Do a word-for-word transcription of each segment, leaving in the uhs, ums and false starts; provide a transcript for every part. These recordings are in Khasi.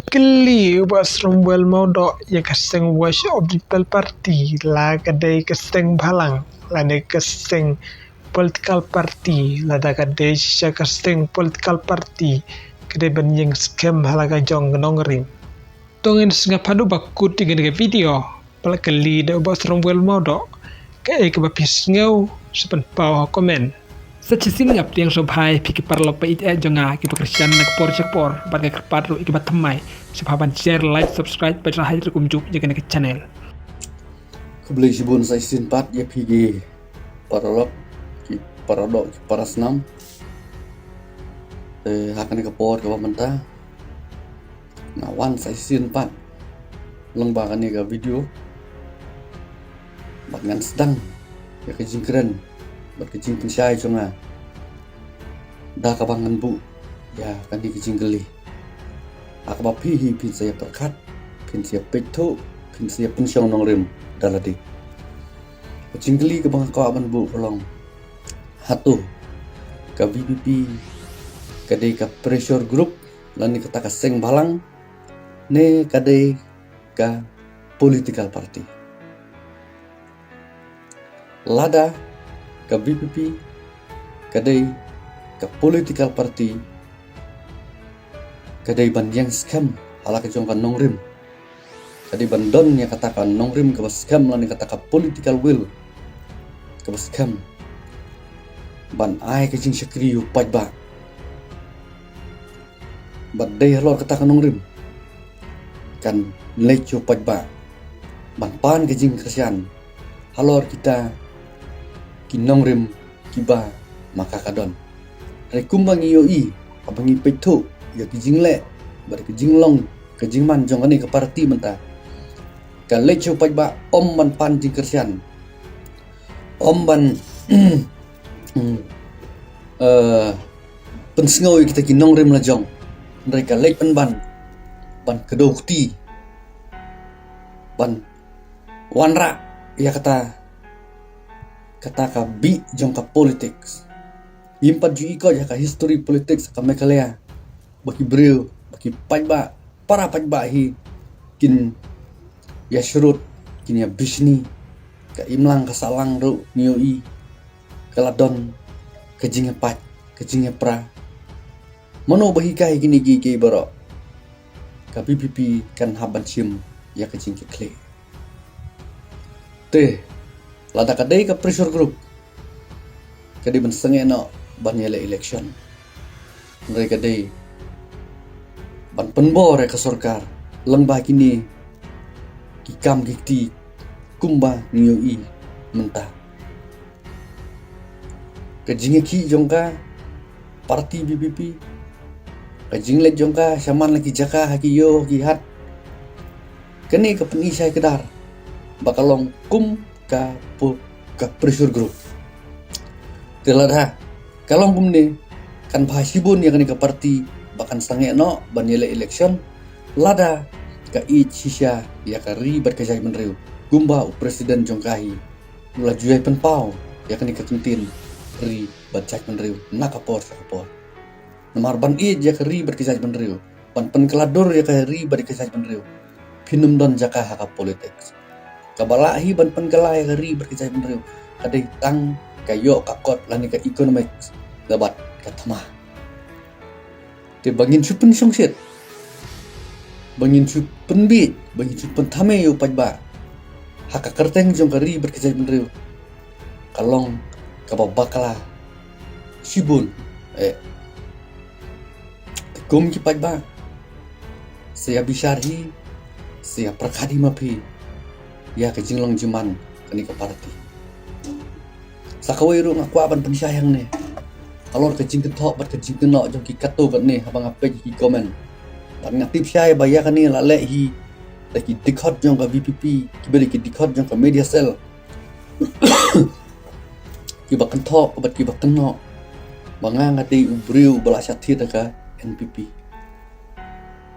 Kylli u Bah Sromwel Mawdoh ïa ka seng Voice of the People Party, la ka dei ka seng bhalang, lane ka seng political party, lada ka dei shisha ka seng political party, ka dei ban ïeng skhem ha la ka jong ka nongrim. To ngin sngap haduh ba kut ïa kane ka video. Ba la kylli da u Bah Sromwel Mawdoh, kaei kaba phi sngew, sa pynpaw ha comment. Sa shisien nga pdiang sngewbha ïa phi ki paralok ba ïeit jong nga kiba kyrshan na ka por sha ka por bad ka kyrpad ruh ïa kiba thymmai, sngewbha ban share, like, subscribe bad sa haid ruh kumjuh ïa kane ka channel. Khublei shibun sa shisien pat ïa phi ki paralok, ki paradoh, ki parasnam. Eh, ha kane ka por kaba mynta nga wan sa shisien pat lyngba kane ka video bad ngan sdang ïa ka jingkren bad ka jingpynshai jong nga da kaba ngan buh ïa kane ka jingkylli. Ha kaba phi hi phin sa ïa pyrkhat, phin sa ïa peit thuh, phin sa ïa pynshong nongrim da lade. Ka jingkylli kaba nga kwah ban buh ka long, hato ka VPP ka dei ka pressure group, lane kata ka seng bhalang, ne ka dei ka political party? Lada ka VPP ka dei ka political party, ka dei ban ïeng skhem ha la ka jong ka nongrim, ka dei ban don ïa kata ka nongrim kaba skhem, lane kata ka political will kaba skhem ban ai ka jingshakri ïa u paidbah. Bad dei halor kata ka nongrim kan leit sha u paidbah ban pan ka jingkyrshan halor kita ki nongrim kiba ma ka ka don. Hynrei kumba ngi ïohi, haba ngi peit thuh ïa ki jingleh bad ki jinglong, ka jingman jong kane ka party mynta, ka leit sha u paidbah ym ban pan jingkyrshan, ym ban, eh, pynsngew ïa kita ki nongrim la jong, hynrei ka leit pynban ban kdew kti, ban wanrah ïa kata, kata ka bih jong ka politics. Ngim pat ju ïohi ïa ka history politics ka Meghalaya ba ki briew, ba ki paidbah, para paidbah hi kin ïa shrut, kin ïa bishni. Ka imlang ka sahlang ruh ngi ïohi ka la don ka jingïapait, ka jingïapra. Mano ba hikai kine kiei kiei baroh? Ka VPP kan hap ban shim ïa ka jingkitkhlieh. Te lada ka dei ka pressure group, ka dei ban sangeh noh ban ïaleh election. Hynrei ka dei ban pynbor ïa ka sorkar lyngba kine ki kam ki kti kumba ngi ïohi mynta. Ka jingïakhih jong ka party VPP, ka jingleit jong ka shaman la ki jaka ha ki ïew ki hat, kane ka pyni shai kdar ba ka long kum ka pu-, ka pressure group. Te lada ka long kumne, kan bha shibun ïa kane ka party ba kan sangeh noh ban ïaleh election lada ka ïeit shisha ïa ka ri bad ka jaitbynriew kumba u president jong ka hi u la ju ïai pynpaw ïa kane ka kyntien ri bad jaitbynriew na ka por sha ka por. Namar ban ïeit ïa ka ri bad ka jaitbynriew, ban pynkylla dur ïa ka ri bad ka jaitbynriew, phin ym don jaka ha ka politics. Kaba lah hi ban pynkylla ïa ka ri bad ka jaitbynriew ka dei tang ka ïoh ka kot lane ka economics da bad ka thma. Te ba ngin shu pynshongshit, ba ngin shu pynbiej, ba ngin shu pynthame ïa u paidbah ha ka kyrteng jong ka ri bad ka jaitbynriew, ka long kaba bakla shibun. Eh, te kum ki paidbah, sa ïa bishar hi, sa ïa pyrkhat hi ma phi ïa ka jinglong jingman kane ka party. Sa kawei ruh nga kwah ban pynshai hangne halor ka jingkynthoh bad ka jingkynnoh jong ki katto katne haba nga peit ki comment. Bad nga tip shai ba ïa kane la leh hi da ki dkhot jong ka VPP, kiba dei ki dkhot jong ka media cell, kiba kynthoh bad kiba kynnoh ba nga, nga dei u briew ba la shah thied da ka NPP.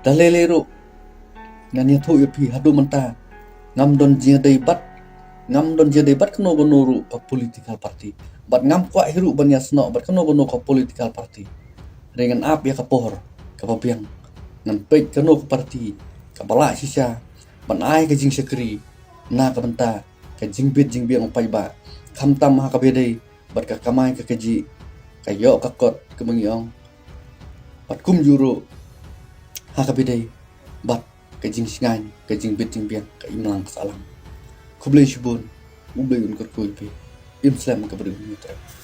Da lei lei ruh, ngan ïathuh ïa phi, haduh mynta ngam don jingïadei bad Ngam don jingïadei bad kano kano ruh ka political party. Bad ngam kwah hi ruh ban ïasnoh bad kano kano ka political party. Hynrei ngan ap ïa ka por kaba biang. Ngan peit kano ka party kaba lah shisha ban ai ka jingshakri na ka bynta ka jingbit jingbiang u paidbah. Khamtam ha kaba ïadei bad ka kamai ka kajih, ka ïoh ka kot kaba ngi ong. Bad kumjuh ruh ha kaba ïadei bad ka jingshngaiñ, ka jingbit jingbiang, ka imlang ka sahlang. Khublei shibun, U Blei un kyrkhu ïa phi. Im slem ka briew ngi trep.